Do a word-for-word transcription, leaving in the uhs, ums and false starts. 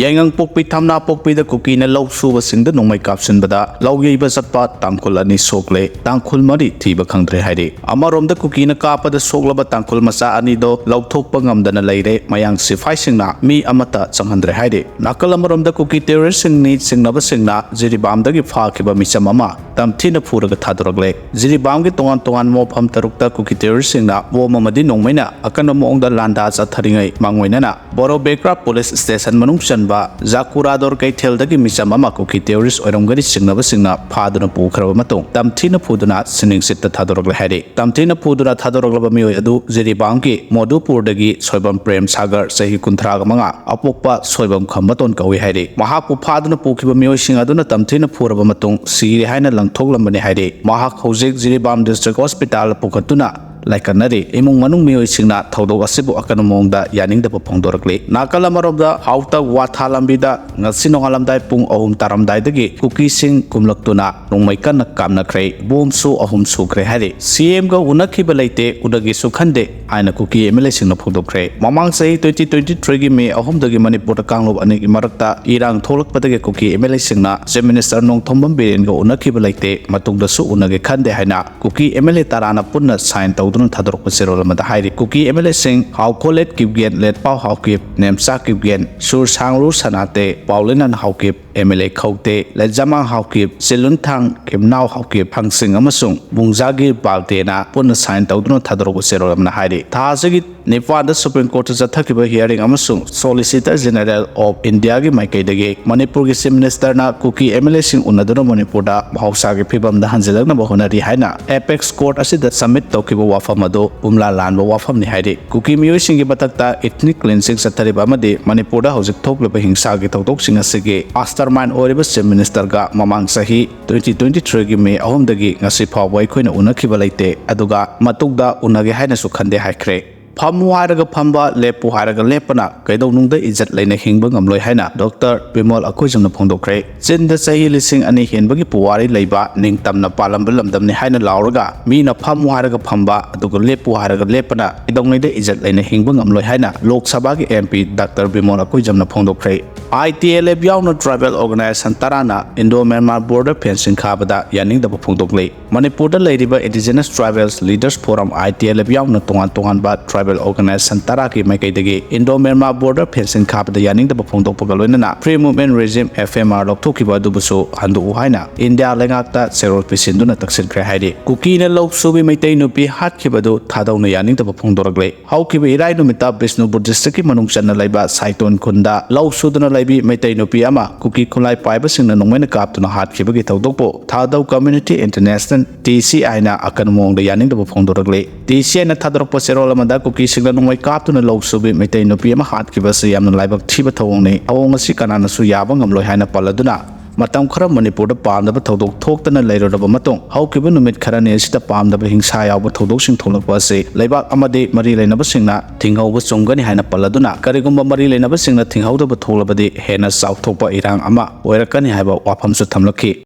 ꯌꯥꯏꯉꯪꯄꯣꯛꯄꯤ ꯊꯝꯅꯥꯄꯣꯛꯄꯤꯗ ꯀꯨꯀꯤꯅ ꯂꯧ ꯁꯨꯕꯁꯤꯡꯗ ꯅꯣꯡꯃꯩ ꯀꯥꯞꯁꯤꯟꯕꯗ ꯂꯧ ꯌꯩꯕ ꯆꯠꯄ ꯇꯥꯡꯈꯨꯜ ꯑꯅꯤ ꯁꯣꯛꯂꯦ, ꯇꯥꯡꯈꯨꯜ ꯃꯔꯤ ꯊꯤꯕ ꯈꯪꯗ꯭ꯔꯦ ꯍꯥꯏꯔꯤ꯫ ꯑꯃꯔꯣꯝꯗ ꯀꯨꯀꯤꯅ ꯀꯥꯞꯄꯗ ꯁꯣꯛꯂꯕ ꯇꯥꯡꯈꯨꯜ ꯃꯆꯥ ꯑꯅꯤꯗꯣ ꯂꯧꯊꯣꯛꯄ ꯉꯝꯗꯅ ꯂꯩꯔꯦ, ꯃꯌꯥꯡ ꯁꯤꯐꯥꯏꯁꯤꯡꯅ ꯃꯤ ꯑꯃꯠꯇ ꯆꯪꯍꯟꯗ꯭ꯔꯦ ꯍꯥꯏꯔꯤ꯫ ꯅꯥꯀꯜ ꯑꯃꯔꯣꯝꯗ ꯀꯨꯀꯤ ꯇꯦꯔꯣꯔꯤꯁꯁꯤꯡꯅꯤ ꯆꯤꯡꯅꯕꯁꯤꯡꯅ ꯖꯤꯔꯤꯕꯥꯝꯗꯒꯤ ꯐꯥꯈꯤꯕ ꯃꯤꯆꯝ ꯑꯃ ꯇꯝꯊꯤꯅ ꯐꯨꯔꯒ ꯊꯥꯗꯣꯔꯛꯂꯦ꯫ ꯖꯤꯔꯤꯕꯥꯝꯒꯤ ꯇꯣꯉꯥꯟ ꯇꯣꯉꯥꯟꯕ ꯃꯐꯝ ꯇꯔꯨꯛꯇ ꯀꯨꯀꯤ ꯇꯦꯔꯣꯔꯤꯁꯁꯤꯡꯅ ꯕꯣꯝ ꯑꯃꯗꯤ ꯅꯣꯡꯃꯩꯅ ꯑꯀꯟꯕ ꯃꯑꯣꯡꯗ ꯂꯥꯟꯗꯥ ꯆꯠꯊꯔꯤꯉꯩ ꯃꯥꯡꯑꯣꯏꯅꯅ ꯕꯣꯔꯣꯕꯦꯀ꯭ꯔꯥ ꯄꯨꯂꯤꯁ ꯁ꯭ꯇꯦꯁꯟ ꯃꯅꯨꯡ ꯆꯟꯕ ꯖꯥꯀꯨꯔꯥꯗꯣꯔ ꯀꯩꯊꯦꯜꯗꯒꯤ ꯃꯤꯆꯝ ꯑꯃ ꯀꯨꯀꯤ ꯇꯦꯔꯣꯔꯤꯁ ꯑꯣꯏꯔꯝꯒꯅꯤ ꯆꯤꯡꯅꯕꯁꯤꯡꯅ ꯐꯥꯗꯨꯅ ꯄꯨꯈ꯭ꯔꯕ ꯃꯇꯨꯡ ꯇꯝꯊꯤꯅ ꯐꯨꯗꯨꯅ ꯁꯤꯅꯤꯡꯁꯤꯠꯇ ꯊꯥꯗꯣꯔꯛꯂꯦ ꯍꯥꯏꯔꯤ꯫ ꯇꯝꯊꯤꯅ ꯐꯨꯗꯨꯅ ꯊꯥꯗꯣꯔꯛꯂꯕ ꯃꯤꯑꯣꯏ ꯑꯗꯨ ꯖꯤꯔꯤꯕꯥꯝꯒꯤ ꯃꯣꯗꯨꯄꯨꯔꯗꯒꯤ ꯁꯣꯏꯕꯝ ꯄ꯭ꯔꯦꯝ ꯁꯥꯒꯔ, ꯆꯍꯤ ꯀꯨꯟꯊ꯭ꯔꯥꯒ ꯃꯉꯥ, ꯑꯄꯣꯛꯄ ꯁꯣꯏꯕꯝ ꯈꯝꯕꯇꯣꯟ ꯀꯧꯏ ꯍꯥꯏꯔꯤ꯫ ꯃꯍꯥꯛꯄꯨ ꯐꯥꯗꯨꯅ ꯄꯨꯈꯤꯕ ꯃꯤꯑꯣꯏꯁꯤꯡ ꯑꯗꯨꯅ ꯇꯝꯊꯤꯅ ꯐꯨꯔꯕ ꯃꯇꯨꯡ ꯁꯤꯔꯦ ꯍꯥꯏꯅ ꯂꯪꯊꯣꯛꯂꯝꯕꯅꯤ ꯍꯥꯏꯔꯤ꯫ ꯃꯍꯥꯛ ꯍꯧꯖꯤꯛ ꯖꯤꯔꯤꯕꯥꯝ ꯗꯤꯁꯇ꯭ꯔꯤꯛ ꯍꯣꯁꯄꯤꯇꯥꯜꯗ ꯄꯨꯈꯠꯇꯨꯅ ꯂꯥꯏꯀꯠꯅꯔꯤ꯫ ꯏꯃꯨꯡ ꯃꯅꯨꯡ ꯃꯤꯑꯣꯏꯁꯤꯡꯅ ꯊꯧꯗꯣꯛ ꯑꯁꯤꯕꯨ ꯑꯀꯟꯕ ꯃꯑꯣꯡꯗ ꯌꯥꯅꯤꯡꯗꯕ ꯐꯣꯡꯗꯣꯔꯛꯂꯤ꯫ ꯅꯥꯀꯜ ꯑꯃꯔꯣꯝꯗ ꯍꯥꯎꯇ ꯋꯥꯊꯥ ꯂꯝꯕꯤꯗ ꯉꯁꯤ ꯅꯣꯡꯉꯥꯜꯂꯝꯗꯥꯏ ꯄꯨꯡ ꯑꯍꯨꯝ ꯇꯥꯔꯝꯗꯥꯏꯗꯒꯤ ꯀꯨꯀꯤꯁꯤꯡ ꯀꯨꯝꯂꯛꯇꯨꯅ ꯅꯣꯡꯃꯩ ꯀꯟꯅ ꯀꯥꯞꯅꯈ꯭ꯔꯦ꯫ ꯕꯣꯝꯁꯨ ꯑꯍꯨꯝ ꯁꯨꯈ꯭ꯔꯦ ꯍꯥꯏꯔꯤ꯫ ꯁꯤꯑꯦꯝꯒ ꯎꯅꯈꯤꯕ ꯂꯩꯇꯦ, ꯎꯅꯒꯦꯁꯨ ꯈꯟꯗꯦ ꯍꯥꯏꯅ ꯀꯨꯀꯤ ꯑꯦꯝ ꯑꯦꯜ ꯑꯦꯁꯤꯡꯅ ꯐꯣꯡꯗꯣꯛꯈ꯭ꯔꯦ꯫ ꯃꯃꯥꯡ ꯆꯍꯤ ꯇ꯭ꯋꯦꯟꯇꯤ ꯇ꯭ꯋꯦꯟꯇꯤ ꯊ꯭ꯔꯤꯒꯤ ꯃꯦ ꯑꯍꯨꯝꯗꯒꯤ ꯃꯅꯤꯄꯨꯔꯗ ꯀꯥꯡꯂꯨꯞ ꯑꯅꯤꯒꯤ ꯃꯔꯛꯇ ꯏꯔꯥꯡ ꯊꯣꯛꯂꯛꯄꯗꯒꯤ ꯀꯨꯀꯤ ꯑꯦꯝ ꯑꯦꯜ ꯑꯦꯁꯤꯡꯅ ꯆꯤꯐ ꯃꯤꯅꯤꯁꯇꯔ ꯅꯣꯡꯊꯣꯝꯕꯝ ꯕꯤꯔꯦꯟꯒ ꯎꯅꯈꯤꯕ ꯂꯩꯇꯦ, ꯃꯇꯨꯡꯗꯁꯨ ꯎꯅꯒꯦ ꯈꯟꯗꯦ ꯍꯥꯏꯅ ꯀꯨꯀꯤ ꯑꯦꯝ ꯑꯦꯜ ꯑꯦ ꯇꯔꯥꯅ ꯄꯨꯟꯅ ꯁꯥꯏꯟ ꯇꯧꯗꯨꯅ ꯊꯥꯗꯣꯔꯛꯄ ꯆꯦꯔꯣꯜ ꯑꯃꯗ ꯍꯥꯏꯔꯤ꯫ ꯀꯨꯀꯤ ꯑꯦꯝ ꯑꯦꯜ ꯑꯦꯁꯤꯡ Haokholet Kipgen, Letpao Haokip, Nemcha Kipgen, Ngursanglur Sanate, Paolienlal Haokip, M L A Khaute, Letzamang Haokip, Chinlunthang Kimneo Haokip, ꯍꯪꯁꯤꯡ ꯑꯃꯁꯨꯡ ꯕꯨꯡꯖꯥꯒꯤꯔ ꯕꯥꯜꯇꯦꯅ ꯄꯨꯟꯅ ꯁꯥꯏꯟ ꯇꯧꯗꯨꯅ ꯊꯥꯗꯣꯔꯛꯄ ꯆꯦꯔꯣꯜ ꯑꯃꯅ ꯍꯥꯏꯔꯤ꯫ ꯊꯥ ꯑꯁꯤꯒꯤ ꯅꯤꯄꯥꯟꯗ ꯁꯨꯄ꯭ꯔꯤꯝ ꯀꯣꯔꯠꯇ ꯆꯠꯊꯈꯤꯕ ꯍꯤꯌꯥꯔꯤꯡ ꯑꯃꯁꯨꯡ ꯁꯣꯂꯤꯁꯤꯇꯔ ꯖꯦꯅꯔꯦꯜ ꯑꯣꯐ ꯏꯟꯗꯤꯌꯥꯒꯤ ꯃꯥꯏꯀꯩꯗꯒꯤ ꯃꯅꯤꯄꯨꯔꯒꯤ ꯆꯤꯐ ꯃꯤꯅꯤꯁꯇꯔꯅ ꯀꯨꯀꯤ ꯑꯦꯝ ꯑꯦꯜ ꯑꯦꯁꯤꯡ ꯎꯅꯗꯨꯅ ꯃꯅꯤꯄꯨꯔꯗ ꯃꯍꯧꯁꯥꯒꯤ ꯐꯤꯕꯝꯗ ꯍꯟꯖꯤꯜꯂꯛꯅꯕ ꯍꯣꯠꯅꯔꯤ ꯍꯥꯏꯅ ꯑꯦꯄꯦꯛꯁ ꯀꯣꯔꯠ ꯑꯁꯤꯗ ꯁꯕꯃꯤꯠ ꯇꯧꯈꯤꯕ ꯋꯥꯐꯝ ꯑꯗꯨ ꯄꯨꯝꯂꯥ ꯂꯥꯟꯕ ꯋꯥꯐꯝꯅꯤ ꯍꯥꯏꯔꯤ꯫ ꯀꯨꯀꯤ ꯃꯤꯑꯣꯏꯁꯤꯡꯒꯤ ꯃꯊꯛꯇ ꯏꯊꯅꯤꯛ ꯀ꯭ꯂꯤꯟꯁꯤꯡ ꯆꯠꯊꯔꯤꯕ ꯑꯃꯗꯤ ꯃꯅꯤꯄꯨꯔꯗ ꯍꯧꯖꯤꯛ ꯊꯣꯛꯂꯤꯕ ꯍꯤꯡꯁꯥꯒꯤ ꯊꯧꯗꯣꯛꯁꯤꯡ ꯑꯁꯤꯒꯤ ꯃꯥꯁꯇꯔ ꯃꯥꯏꯟ ꯑꯣꯏꯔꯤꯕ ꯆꯤꯐ ꯃꯤꯅꯤꯁꯇꯔꯒ ꯃꯃꯥꯡ ꯆꯍꯤ ꯇ꯭ꯋꯦꯟꯇꯤ ꯇ꯭ꯋꯦꯟꯇꯤ ꯊ꯭ꯔꯤꯒꯤ ꯃꯦ ꯑꯍꯨꯝꯗꯒꯤ ꯉꯁꯤ ꯐꯥꯎꯕ ꯑꯩꯈꯣꯏꯅ ꯎꯅꯈꯤꯕ ꯂꯩꯇꯦ, ꯑꯗꯨꯒ ꯃꯇꯨꯡꯗ ꯎꯅꯒꯦ ꯍꯥꯏꯅꯁꯨ ꯈꯟꯗꯦ ꯍꯥꯏꯈ꯭ꯔꯦ꯫ ꯐꯝꯃꯨ ꯍꯥꯏꯔꯒ ꯐꯝꯕ, ꯂꯦꯞꯄꯨ ꯍꯥꯏꯔꯒ ꯂꯦꯞꯄꯅ ꯀꯩꯗꯧꯅꯨꯡꯗ ꯏꯖꯠ ꯂꯩꯅ ꯍꯤꯡꯕ ꯉꯝꯂꯣꯏ ꯍꯥꯏꯅ ꯗꯣꯛꯇꯔ ꯕꯤꯃꯣꯜ ꯑꯀꯣꯏꯖꯝꯅ ꯐꯣꯡꯗꯣꯛꯈ꯭ꯔꯦ꯫ ꯆꯤꯟꯗ ꯆꯍꯤ ꯂꯤꯁꯤꯡ ꯑꯅꯤ ꯍꯦꯟꯕꯒꯤ ꯄꯨꯋꯥꯔꯤ ꯂꯩꯕ ꯅꯤꯡꯇꯝꯅ ꯄꯥꯜꯂꯝꯕ ꯂꯝꯗꯝꯅꯤ ꯍꯥꯏꯅ ꯂꯥꯎꯔꯒ ꯃꯤꯅ ꯐꯝꯃꯨ ꯍꯥꯏꯔꯒ ꯐꯝꯕ, ꯑꯗꯨꯒ ꯂꯦꯞꯄꯨ ꯍꯥꯏꯔꯒ ꯂꯦꯞꯄꯅ ꯀꯩꯗꯧꯉꯩꯗ ꯏꯖꯠ ꯂꯩꯅ ꯍꯤꯡꯕ ꯉꯝꯂꯣꯏ ꯍꯥꯏꯅ ꯂꯣꯛ ꯁꯚꯥꯒꯤ M P doctor Bimol ꯑꯀꯣꯏꯖꯝꯅ ꯐꯣꯡꯗꯣꯛꯈ꯭ꯔꯦ꯫ ITLF ꯌꯥꯎꯅ tribal organization ꯇꯔꯥꯅ Indo-Myanmar border fencing ꯈꯥꯕꯗ ꯌꯥꯅꯤꯡꯗꯕ ꯐꯣꯡꯗꯣꯛꯂꯤ꯫ ꯃꯅꯤꯄꯨꯔꯗ ꯂꯩꯔꯤꯕ Indigenous Tribals Leaders Forum, ITLF ꯌꯥꯎꯅ ꯇꯣꯉꯥꯟ ꯇꯣꯉꯥꯟꯕ tribal organization ꯇꯔꯥꯒꯤ ꯃꯥꯏꯀꯩꯗꯒꯤ Indo-Myanmar border fencing ꯈꯥꯕꯗ ꯌꯥꯅꯤꯡꯗꯕ ꯐꯣꯡꯗꯣꯛꯄꯒ ꯂꯣꯏꯅꯅ Free Movement Regime, FMR, ꯂꯧꯊꯣꯛꯈꯤꯕ ꯑꯗꯨꯕꯨꯁꯨ ꯍꯟꯗꯣꯛꯎ ꯍꯥꯏꯅ ꯏꯟꯗꯤꯌꯥ ꯂꯩꯉꯥꯛꯇ ꯆꯦꯔꯣꯜ ꯄꯤꯁꯤꯟꯗꯨꯅ ꯇꯛꯁꯤꯟꯈ꯭ꯔꯦ ꯍꯥꯏꯔꯤ꯫ ꯀꯨꯀꯤꯅ ꯂꯧ ꯁꯨꯕꯤ ꯃꯩꯇꯩ ꯅꯨꯄꯤ ꯍꯥꯠꯈꯤꯕꯗꯨ ꯊꯥꯗꯧꯅ ꯌꯥꯅꯤꯡꯗꯕ ꯐꯣꯡꯗꯣꯔꯛꯂꯦ꯫ ꯍꯧꯈꯤꯕ ꯏꯔꯥꯏ ꯅꯨꯃꯤꯠꯇ ꯕꯤꯁꯅꯨꯄꯨꯔ district ꯀꯤ ꯃꯅꯨꯡ ꯆꯟꯅ ꯂꯩꯕ ꯁꯥꯏꯇꯣꯟ ꯈꯨꯟꯗ ꯂꯧ ꯁꯨꯗꯨꯅ ꯂꯩꯕꯤ ꯃꯩꯇꯩ ꯅꯨꯄꯤ ꯑꯃ ꯀꯨꯀꯤ ꯈꯨꯠꯂꯥꯏ ꯄꯥꯏꯕꯁꯤꯡꯅ ꯅꯣꯡꯃꯩꯅ ꯀꯥꯞꯇꯨꯅ ꯍꯥꯠꯈꯤꯕꯒꯤ ꯊꯧꯗꯣꯛꯄꯨ ꯊꯥꯗꯧ Community International, TCI ꯅ ꯑꯀꯟꯕ ꯃꯑꯣꯡꯗ ꯌꯥꯅꯤꯡꯗꯕ ꯐꯣꯡꯗꯣꯔꯛꯂꯤ꯫ TCI ꯅ ꯊꯥꯗꯣꯔꯛꯄ ꯆꯦꯔꯣꯜ ꯑꯃꯗ ꯀꯨꯀꯤꯁꯤꯡꯅ ꯅꯣꯡꯃꯩ ꯀꯥꯞꯇꯨꯅ ꯂꯧ ꯁꯨꯕꯤ ꯃꯩꯇꯩ ꯅꯨꯄꯤ ꯑꯃ ꯍꯥꯠꯈꯤꯕ ꯑꯁꯤ ꯌꯥꯝꯅ ꯂꯥꯏꯕꯛ ꯊꯤꯕ ꯊꯧꯑꯣꯡꯅꯤ꯫ ꯊꯧꯑꯣꯡ ꯑꯁꯤ ꯀꯅꯥꯅꯁꯨ ꯌꯥꯕ ꯉꯝꯂꯣꯏ ꯍꯥꯏꯅ ꯄꯜꯂꯗꯨꯅ, ꯃꯇꯝ ꯈꯔ ꯃꯅꯤꯄꯨꯔꯗ ꯄꯥꯝꯗꯕ ꯊꯧꯗꯣꯛ ꯊꯣꯛꯇꯅ ꯂꯩꯔꯨꯔꯕ ꯃꯇꯨꯡ, ꯍꯧꯈꯤꯕ ꯅꯨꯃꯤꯠ ꯈꯔꯅꯤ ꯑꯁꯤꯗ ꯄꯥꯝꯗꯕ ꯍꯤꯡꯁꯥ ꯌꯥꯎꯕ ꯊꯧꯗꯣꯛꯁꯤꯡ ꯊꯣꯛꯂꯛꯄ ꯑꯁꯤ ꯂꯩꯕꯥꯛ ꯑꯃꯗꯤ ꯃꯔꯤ ꯂꯩꯅꯕꯁꯤꯡꯅ ꯊꯤꯡꯍꯧꯕ ꯆꯨꯝꯒꯅꯤ ꯍꯥꯏꯅ ꯄꯜꯂꯗꯨꯅ, ꯀꯔꯤꯒꯨꯝꯕ ꯃꯔꯤ ꯂꯩꯅꯕꯁꯤꯡꯅ ꯊꯤꯡꯍꯧꯗꯕ ꯊꯣꯛꯂꯕꯗꯤ ꯍꯦꯟꯅ ꯆꯥꯎꯊꯣꯛꯄ ꯏꯔꯥꯡ ꯑꯃ ꯑꯣꯏꯔꯛꯀꯅꯤ ꯍꯥꯏꯕ ꯋꯥꯐꯝꯁꯨ ꯊꯝꯂꯛꯈꯤ꯫